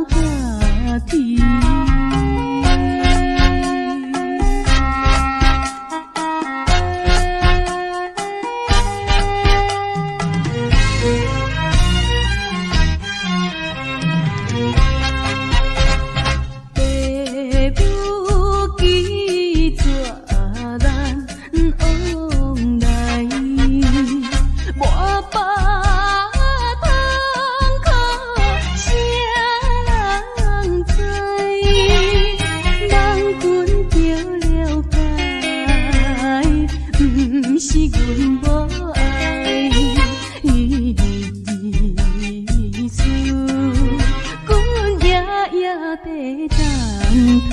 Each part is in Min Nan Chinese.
家己。爸母记绝难往来，无巴通苦，谁人知？望阮着了解，毋是阮无爱，意思，阮夜夜在等待。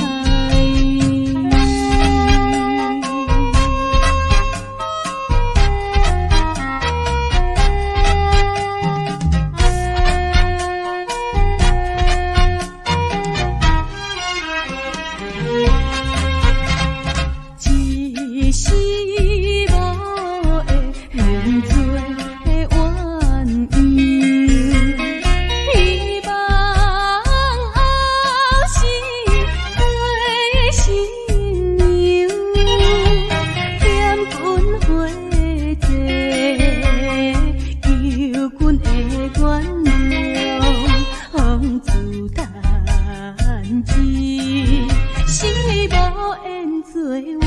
一时无缘做鸳鸯，希望后世做新娘，点阮花债，求阮会原谅，风自弹一世无缘做鸳鸯。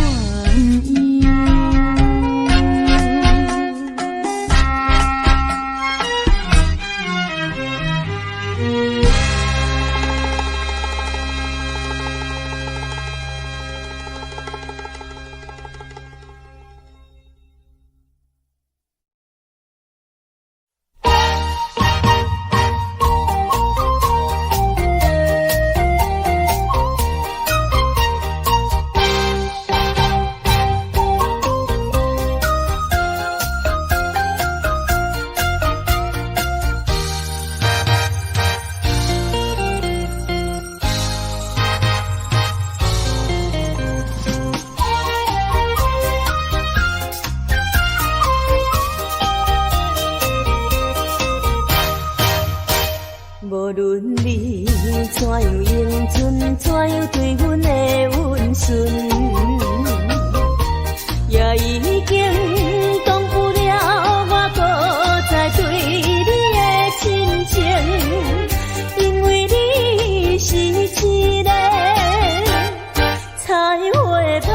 无论你怎样英俊，怎样对阮的温顺，也已经挡不了我搁再对你的深情，因为你是一个菜花香。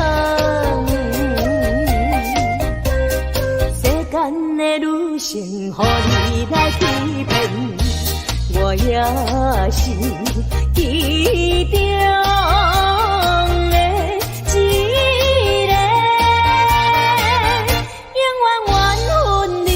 世间的女性，予你来欺骗，我也是其中的一个，永远缘分你。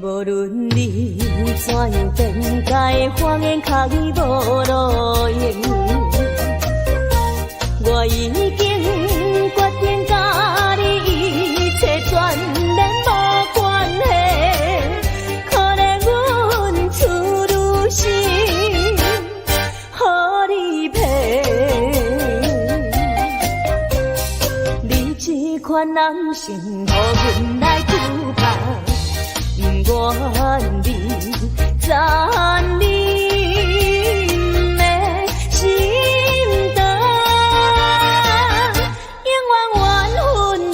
无论你怎样辩解，谎言较伊无路用。我已经决定佮你一切全然无关系。可怜阮处女心，予你骗。你这款男性，予阮来苦拍，不愿你残忍的心肠，永远缘分你。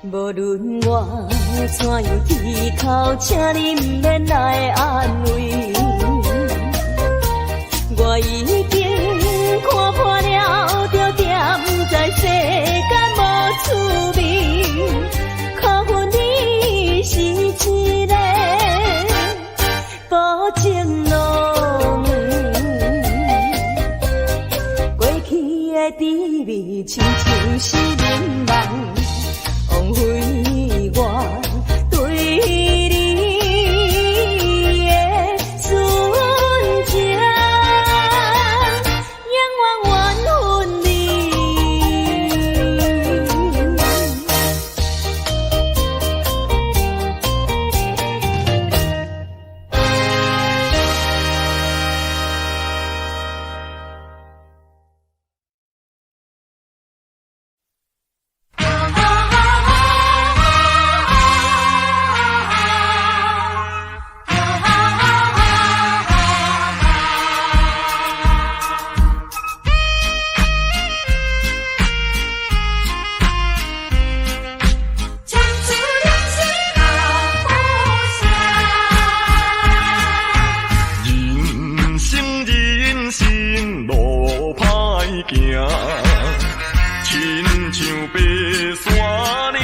无论我怎样起哭，请你毋免來安慰。我已經看破了，就踮在世間無趣味。可恨你是一個薄情玲珑。過去的甜蜜，親像是眠夢，枉費我對你的純情，永遠緣分你。唱出人生腳步聲。人生人生路歹行，親像爬山嶺。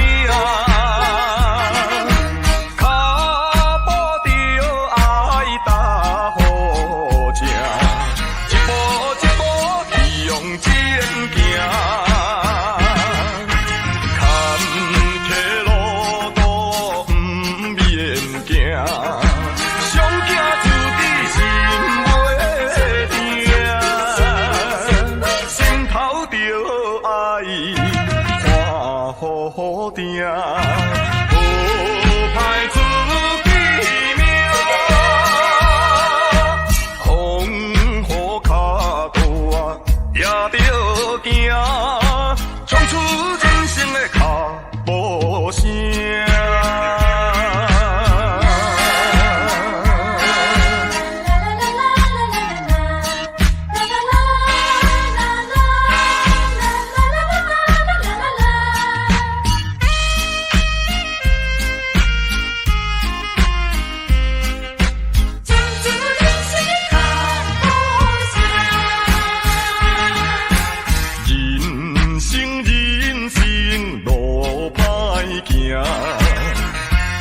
跤步著愛踏好正，一步一步向前行。坎坷路途毋免驚，上驚自己心袂定，心頭著愛看好定，好歹自己命。風雨跤大也著行，衝出人生的腳步聲。唱出人生腳步聲。人生人生路歹行，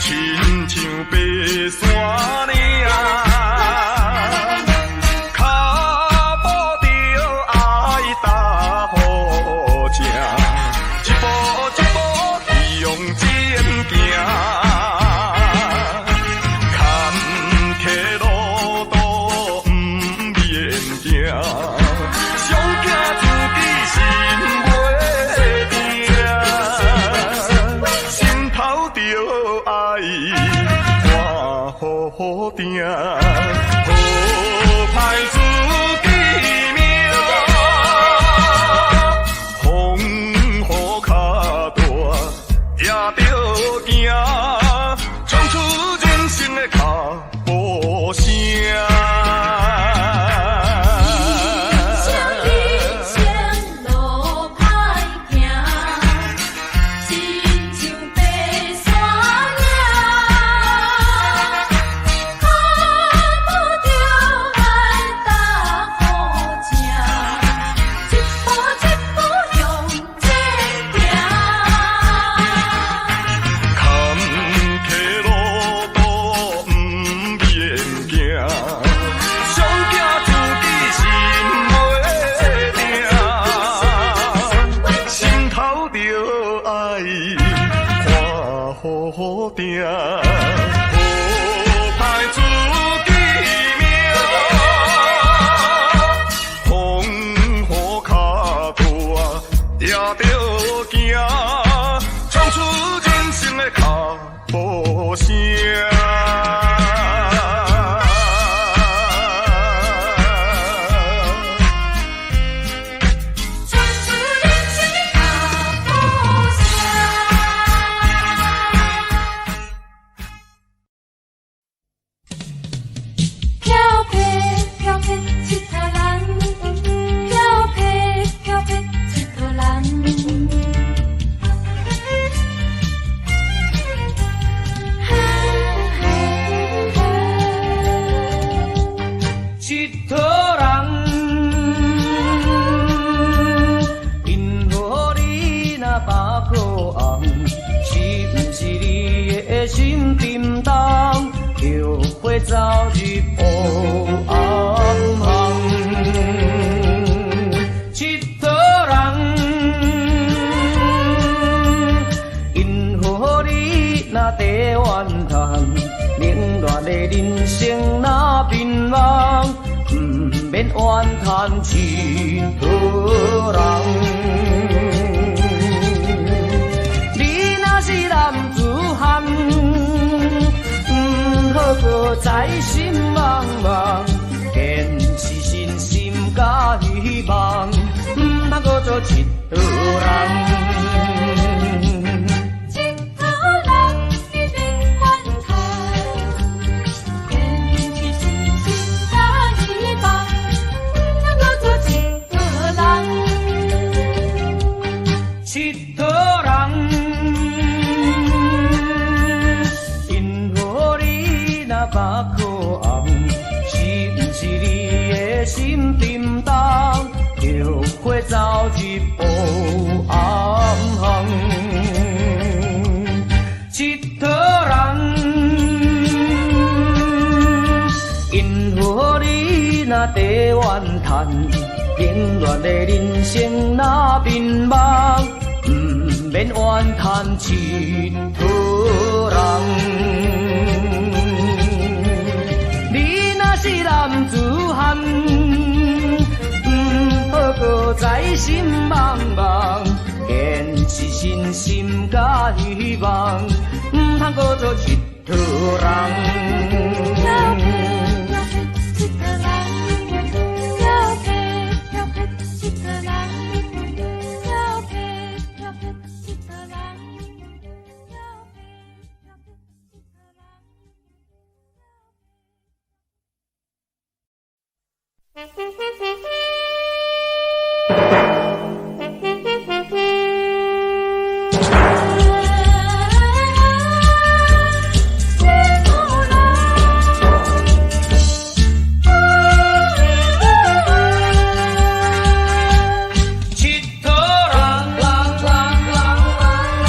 親像爬山嶺。跤步著愛踏好正，一步一步向前行。坎坷路途毋免驚，上驚自己心袂定，心頭著愛看好定，好歹自己命。風雨跤大也著行，衝出人生的腳步聲。人生人生路歹行，親像爬山嶺，跤步著愛踏好正，一步一步向前行。坎坷路途毋免驚，上驚自己心袂定，心頭著愛看好定，好歹自己命。風雨跤大也著行，衝出人生的腳步聲。唱出人生腳步聲。飄飄飄飄𨑨迌人，飄飄飄飄𨑨迌人。𨑨迌人，因何你若巴靠紅？是毋是你的心沉重？後悔走入烏。怨嘆𨑨迌人。你若是男子漢，毋好閣再心茫茫，堅持信心佮希望，毋通閣做𨑨迌人。𨑨迌人，你免怨嘆，堅持信心佮希望，毋通閣做𨑨迌人。𨑨迌人，銀河你若目眶紅，是毋是你的心沉重？著花走入烏暗巷。𨑨迌人，銀河你若地怨嘆，冷暖的人生若迷茫，毋免怨嘆𨑨迌人。你若是男子漢，毋好閣再心茫茫，堅持信心佮希望，毋通閣做𨑨迌人。飄飄𨑨迌人，飄飄飄𨑨迌人，飄飄飄𨑨迌人，飄飄飄𨑨迌人。 𨑨迌人，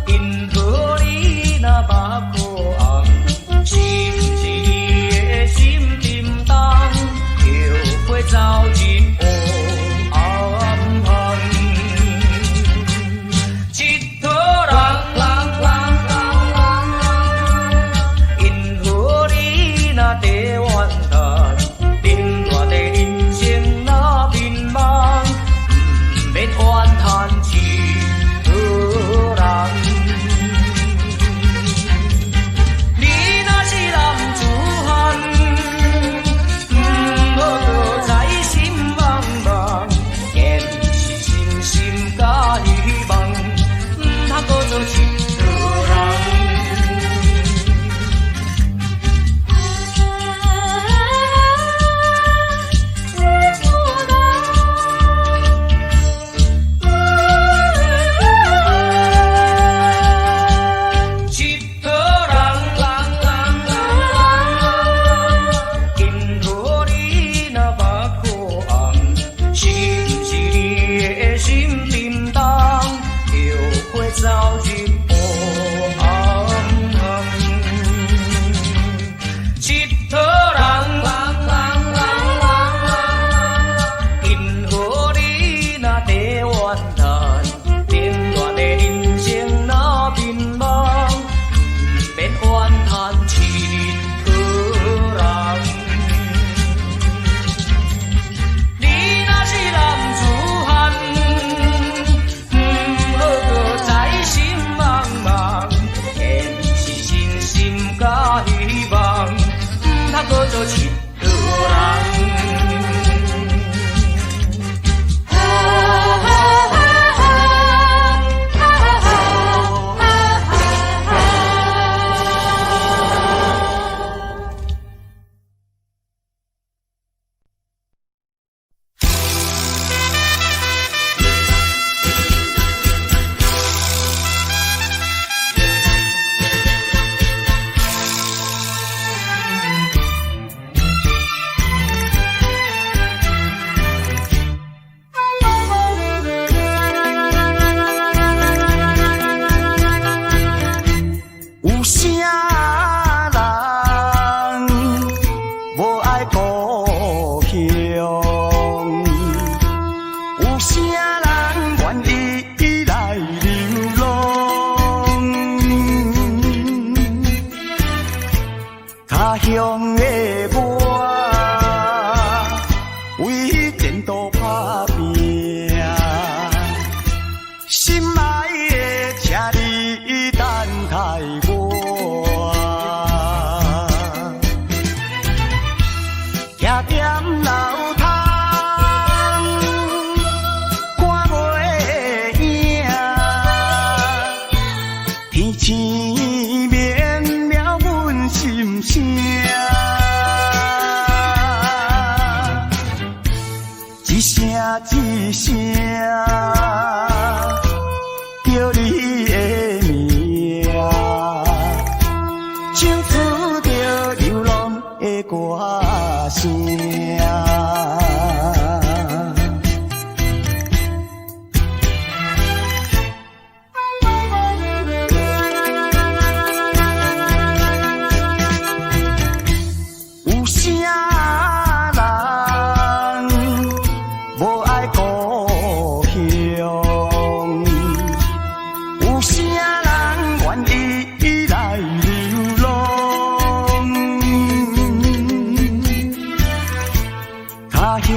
銀河你若目眶紅，是毋是你的心沉重？著一聲叫你的名，唱出著流浪的歌聲。有啥人無愛故鄉？有啥人願意來流浪？他鄉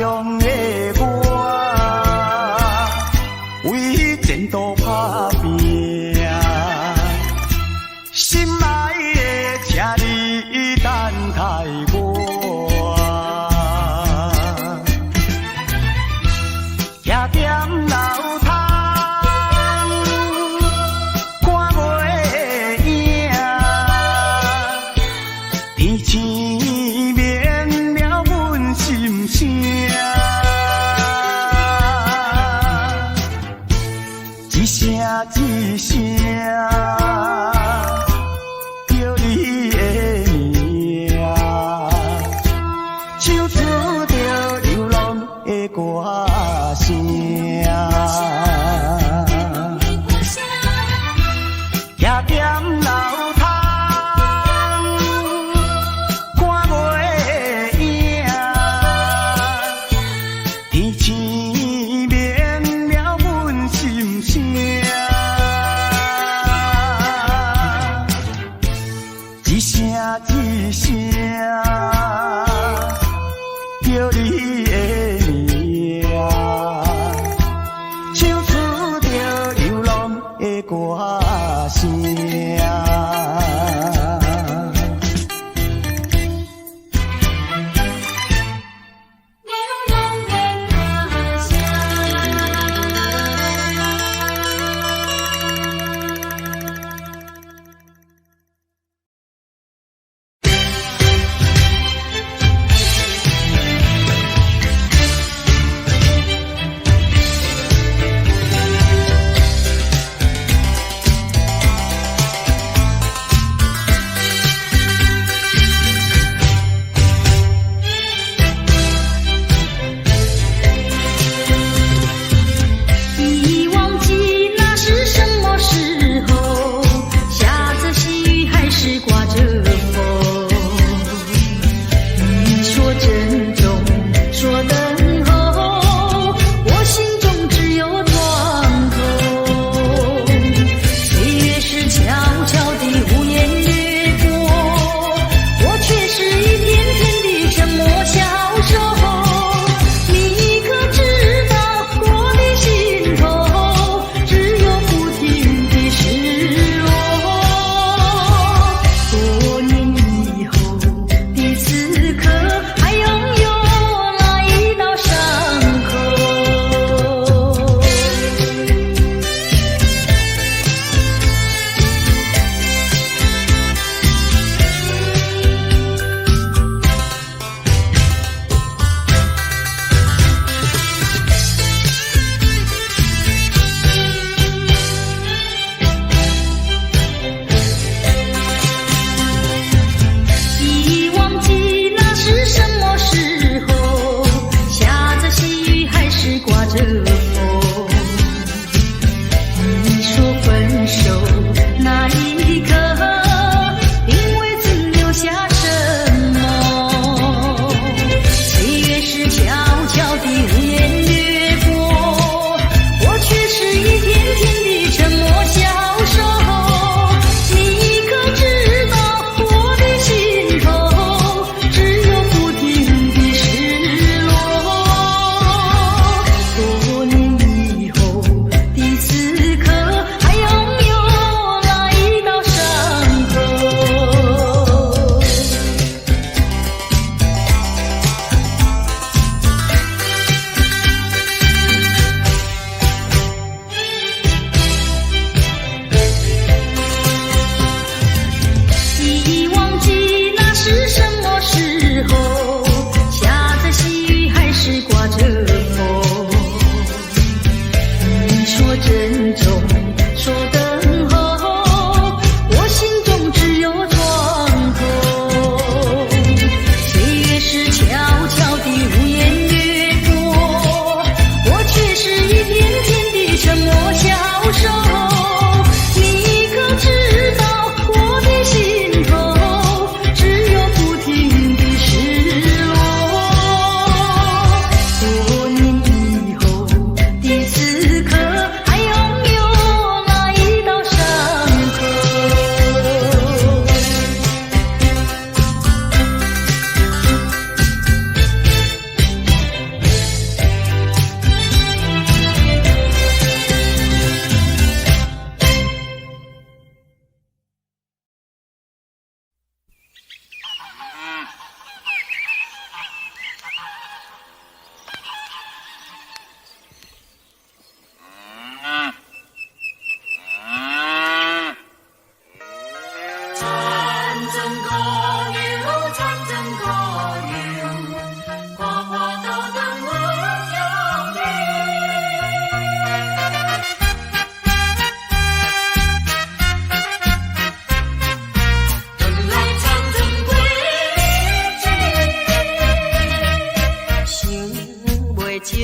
將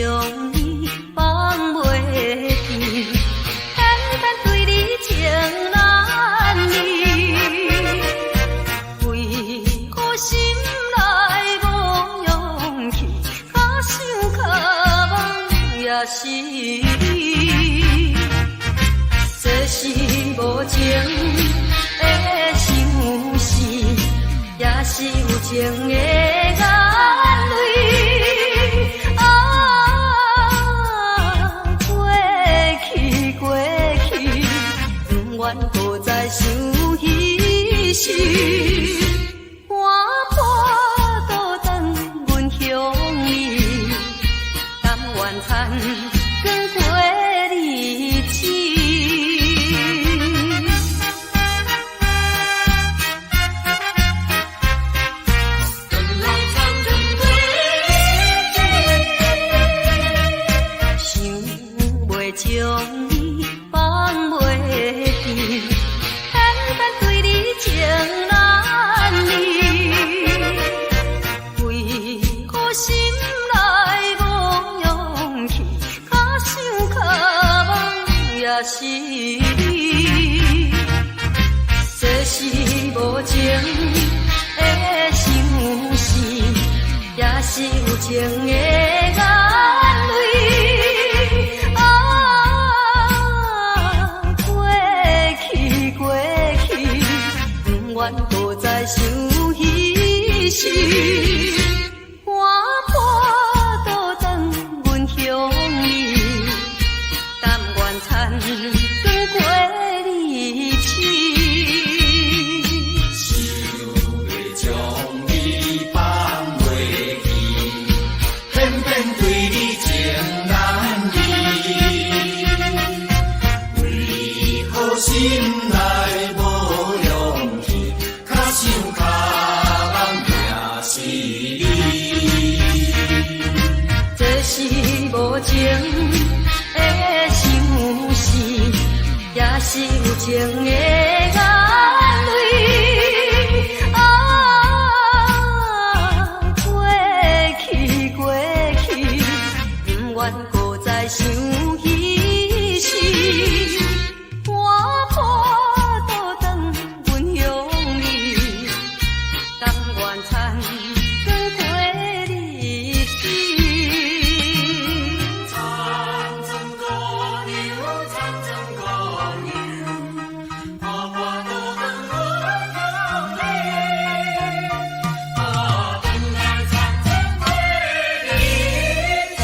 你放袂記，偏偏對你情難離。為何心內無勇氣，較想較夢也是你。這是無情的相思，也是有情的眼淚。啊，過去過去，不願閣再想彼時，看破倒轉阮鄉里，甘願田光過日子。想袂將你放袂記，偏偏對你情難離。為何心內無勇氣，較想較夢也是你。這是無情的相思，也是有情的眼淚。啊，過去過去，不願閣再想彼時，看破倒轉阮鄉里，甘願田光過日子。想袂將你放袂記，偏偏對你情難離。為何心內無勇氣，較想較夢也是你。這是無情的相思，也是有情的眼淚。啊，過去過去，不願閣再想彼時，看破倒轉阮鄉里，甘願田光過日子。田庄姑娘，田庄姑娘，看破倒轉阮鄉里，啊，轉來田庄過日子。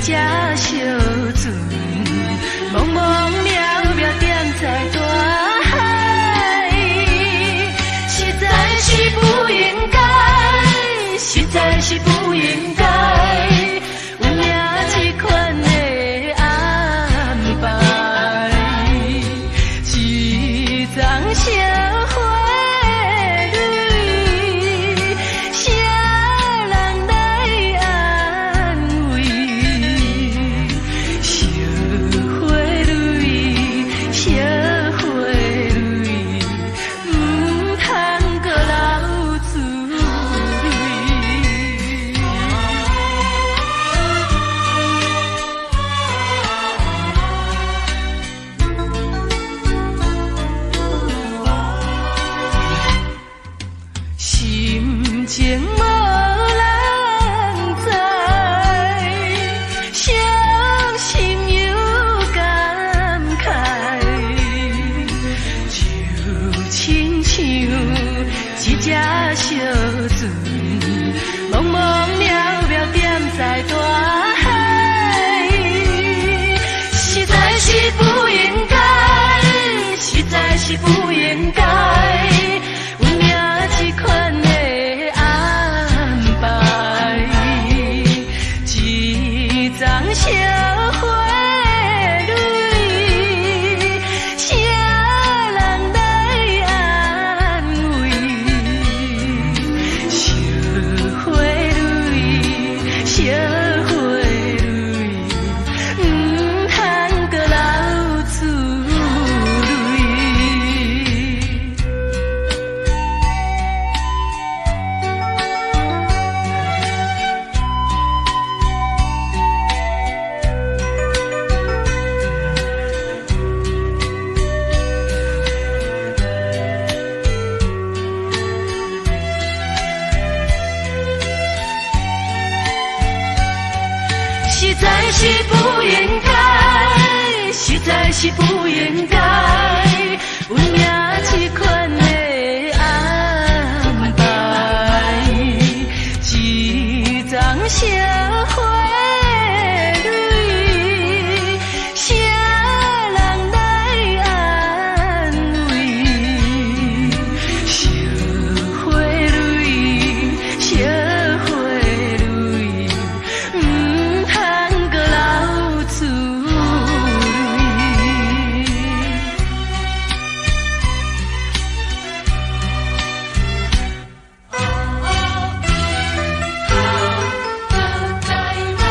隻小船，茫茫渺渺踮在大海，實在是不應該，實在是不應該，運命這款的安排，一欉小花蕊，啥人來安慰？小花蕊，小花蕊，毋通閣流出淚。心情無人知，傷心又感慨，就親像一隻小船，茫茫渺渺踮在大海，實在是不應該，實在是不應該，運命這款的安排，一欉小花蕊，啥人來安慰？小花蕊，小花蕊，毋通閣流出淚。實在是不應該，實在是不應該，運命這款的安排，一欉小花蕊，啥人來安慰？小花蕊，小花蕊，毋通閣流出淚。在某。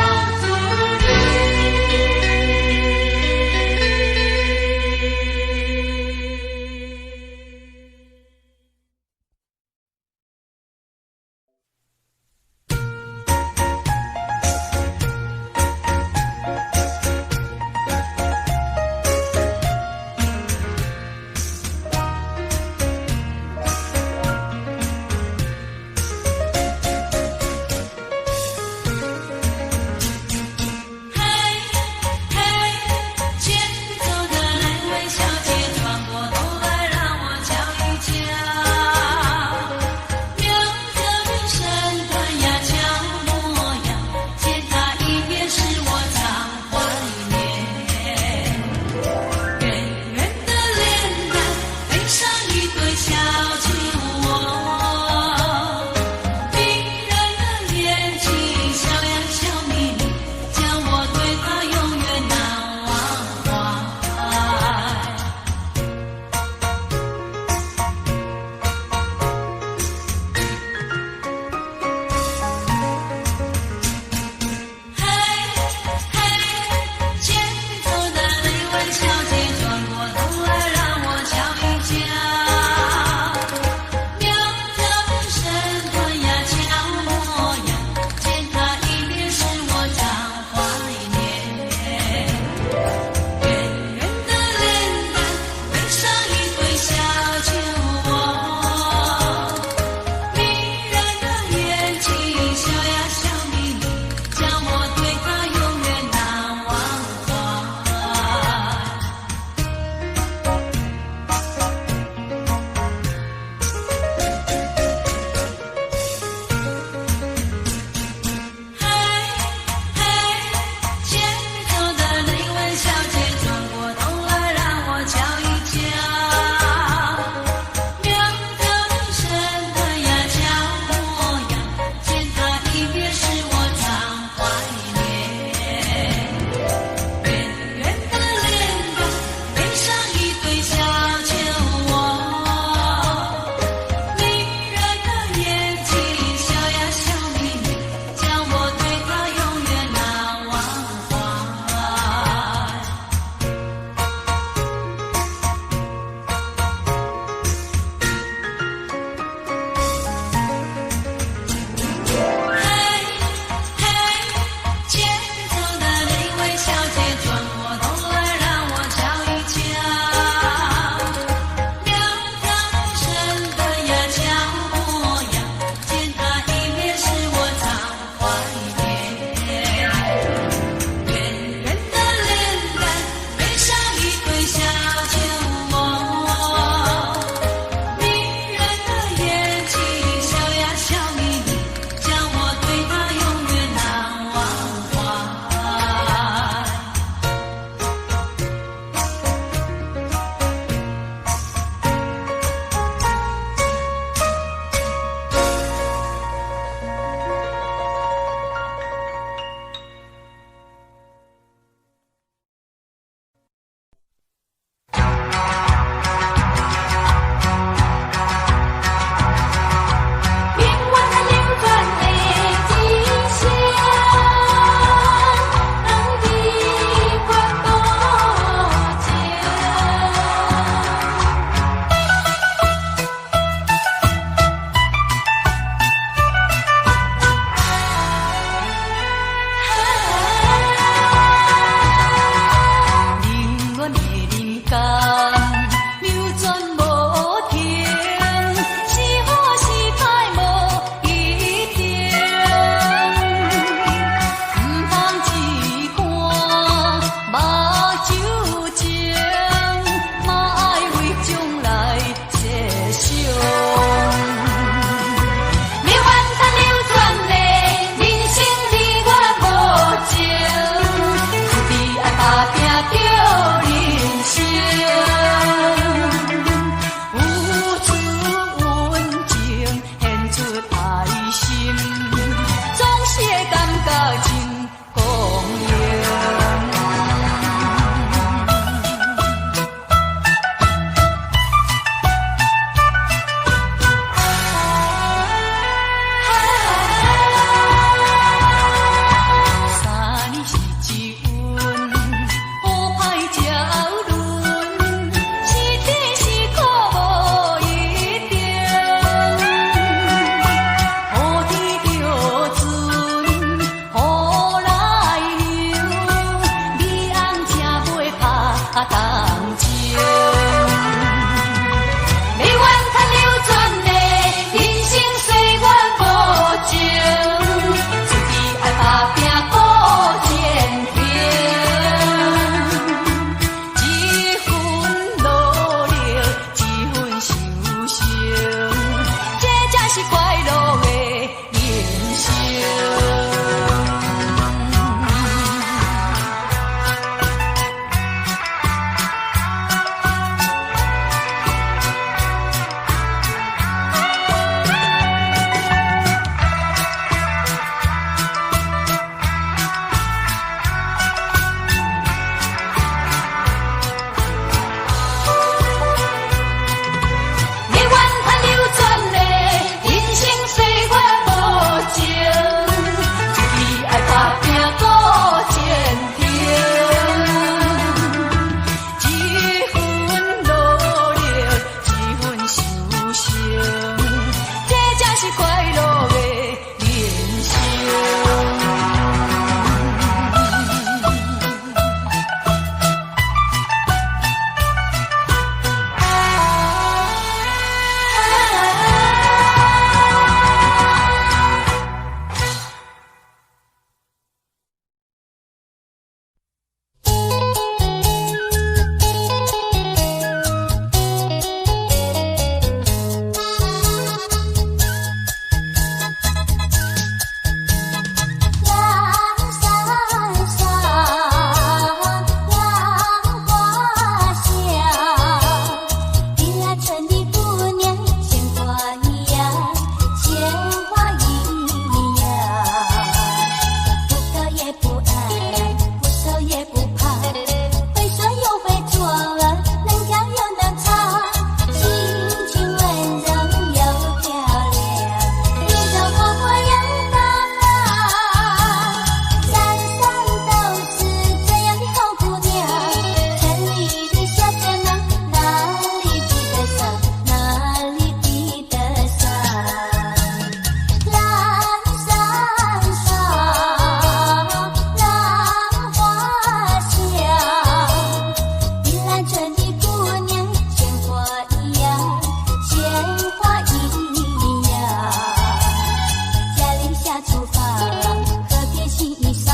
和平洗衣裳。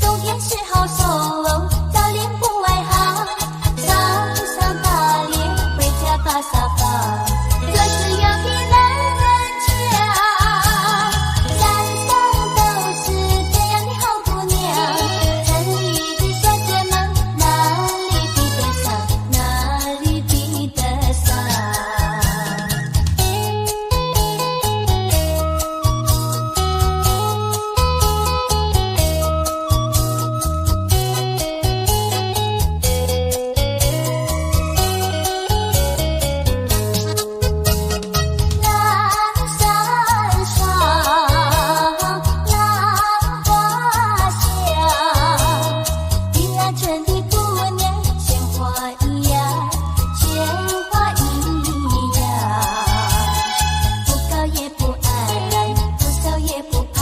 冬天是好手，早恋不外行，上上大练，回家把沙发。做事要比男人強，山上都是這樣的好姑娘，城裡的小姐們哪裡比得上？哪裡比得上？南山上，蘭花香，玉蘭村的姑娘鮮花一樣，鮮花一樣，不高也不矮，不瘦也不胖，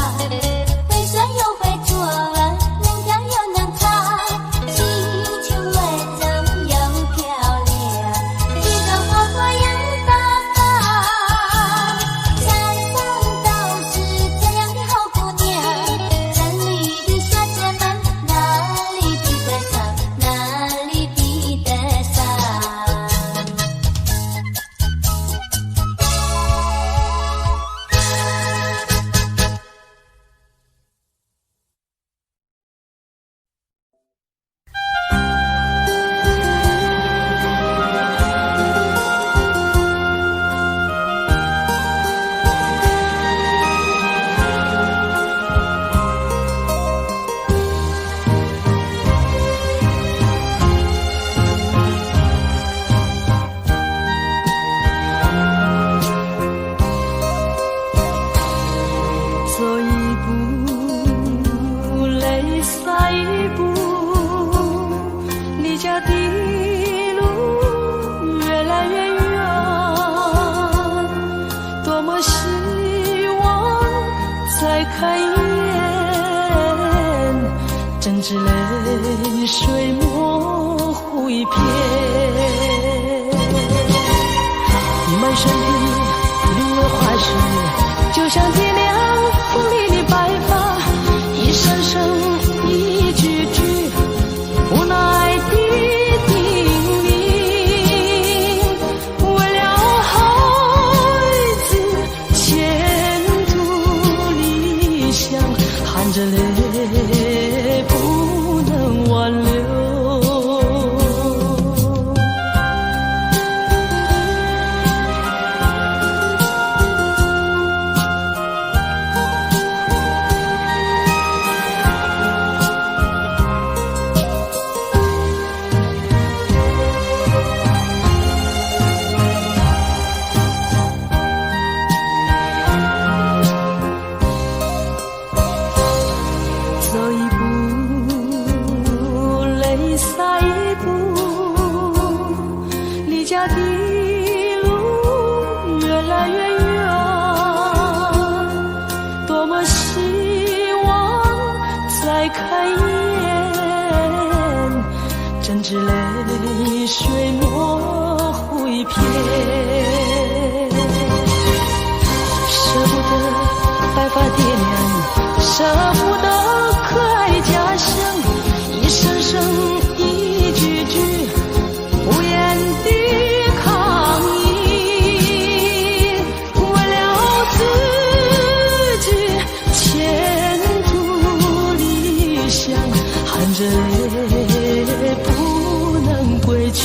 會說又會做，能跳又能唱，青春溫柔又漂亮，一個花花樣大方。山上都是這樣的好姑娘，城裡的小姐們哪裡比得上？哪裡比得上？走一步，淚灑一步，離家的路越來越遠，多麼希望再看一眼，真摯淚水模糊一片，滿身的蘆葦花絮，就像爹娘風裡的白髮，一聲聲，一句句，無奈的叮嚀。為了孩子前途理想，含着淚不能挽留。走一步，淚灑一步，離家的路越來越遠，多麼希望再看一眼，真摯淚水模糊一片，捨不得白髮爹娘，捨不得可愛家鄉，一聲聲，一句句，無言的抗議。為了自己前途理想，含着淚不能歸去。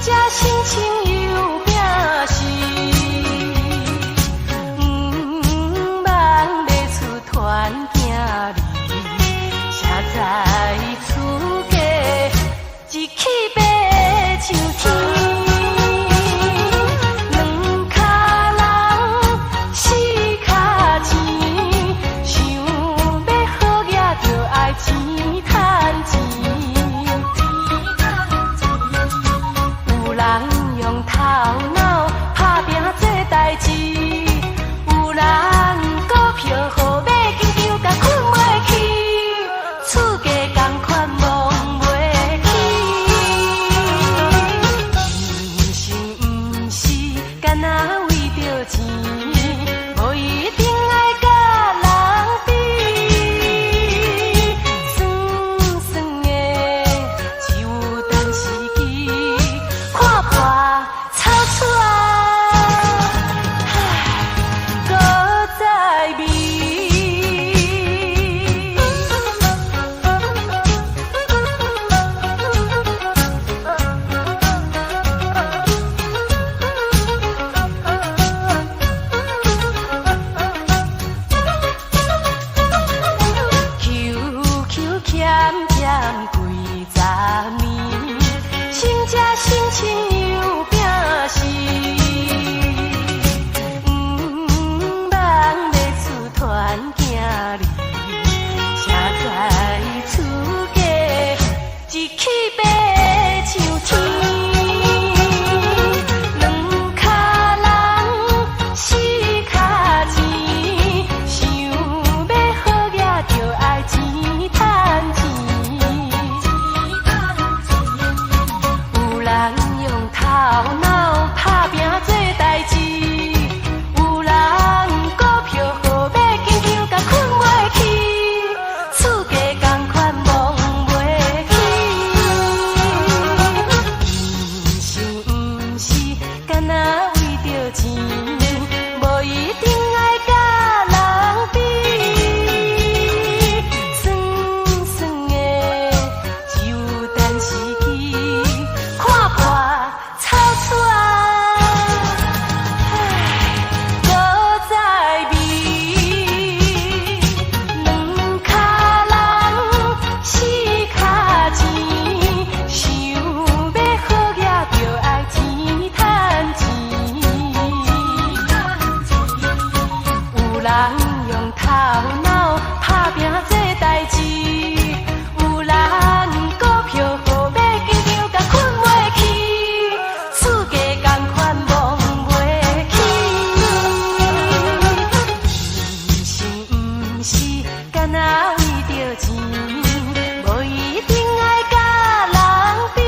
才心情又摒时，毋茫欲出团行离，谁知厝价一起爬上天。兩跤人，四跤錢，想欲好額就愛錢趁錢。有人用頭腦拍拚做代誌，有人股票號碼緊張甲睏袂去，厝價仝款摸袂起。人生毋是干焦為著錢，無一定愛佮人比。酸酸的只有等時機，看破草出來，閣再美。求求欠欠幾十年，生才心情又摒時，毋茫欲出團行離，誰知厝價一起爬上天。兩跤人，四跤錢，想欲好額就愛錢趁錢。有人用頭腦拍拚做代誌，有人股票號碼緊張甲睏袂去，厝價仝款摸袂起。人生毋是干焦為著錢，無一定愛佮人比。酸酸的只有等時機，看破草出來，閣再美。兩跤人，四跤錢，想欲好額就愛錢趁錢。有人用頭腦拍拚做代誌，有人股票號碼緊張甲睏袂去，厝價仝款摸袂起。人生毋是干焦為著錢，無一定愛佮人比。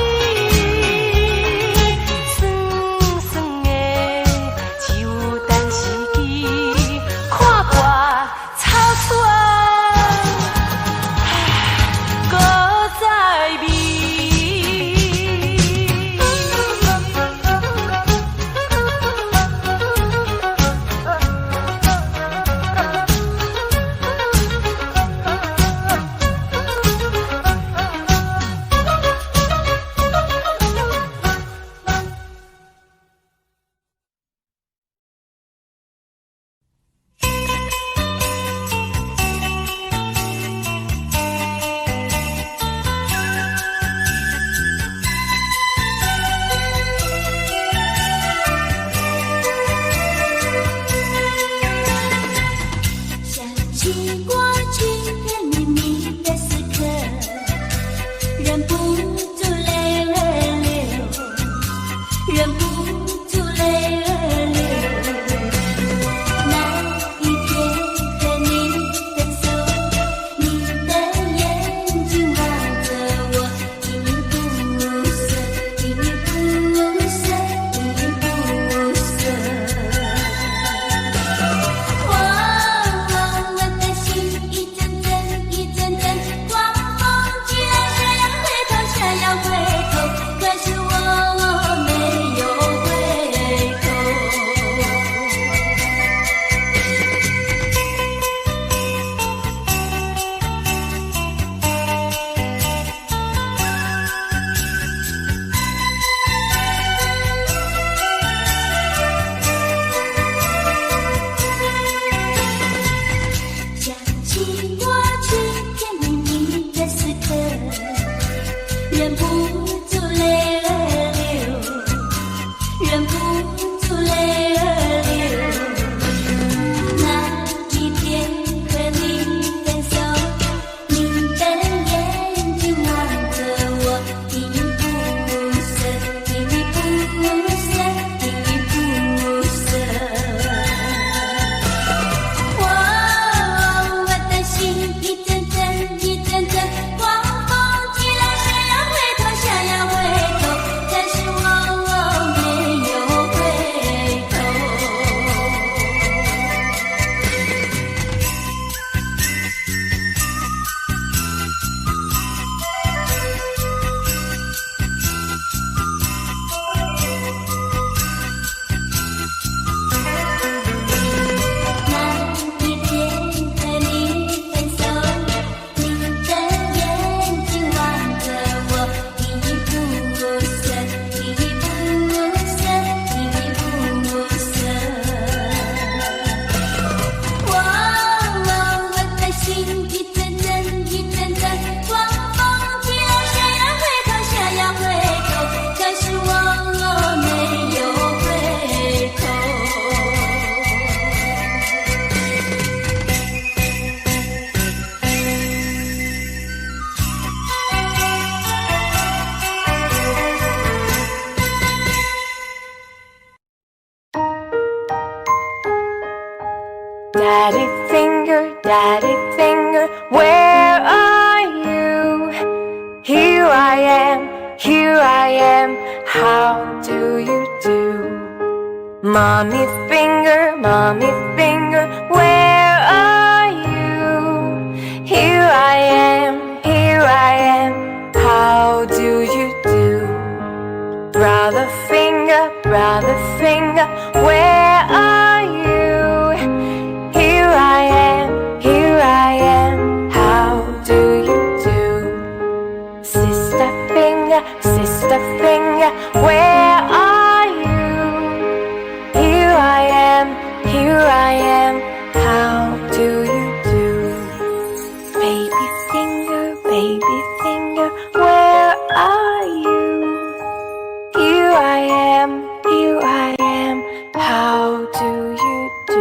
酸酸的只有等時機，看破草出來，閣再美。想起過去甜蜜蜜的時刻，忍不住淚兒流，忍不住淚兒流。那一天和你分手，你的眼睛望着我，依依不捨，依依不捨，依依不捨。我我的心一陣陣一陣陣狂風起來，想要回頭，想要回頭，可是我沒有回忍不住淚兒流。那一天和你分手，你的眼睛望著我，依依不捨，依依不捨，依依不捨。我我的心一陣陣一陣陣狂風起來，想要回頭，想要回頭，但是我沒有回頭。那一天和你分手，你的眼睛望著我，依依不捨，依依不捨，依依不捨。我我的心一陣陣一陣陣狂風起來，想要回頭，想要回頭，可是我沒有回頭。 Daddy finger, daddy finger, where are you? Here I am, here I am, how do you do? Mommy finger, where are you? Here I am, here I am, how do you do? Brother finger, where are you? Here I am, here I am, how do you do? Sister finger, where are you? Here I am, here I am, how do you do? Baby finger, where are you? Here I am, here I am, how do you do?